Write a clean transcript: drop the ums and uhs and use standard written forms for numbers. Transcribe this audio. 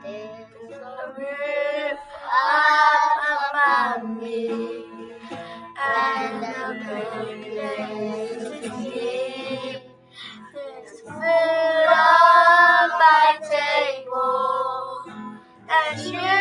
There's a roof up above me and a good place to sleep. There's food on my table and you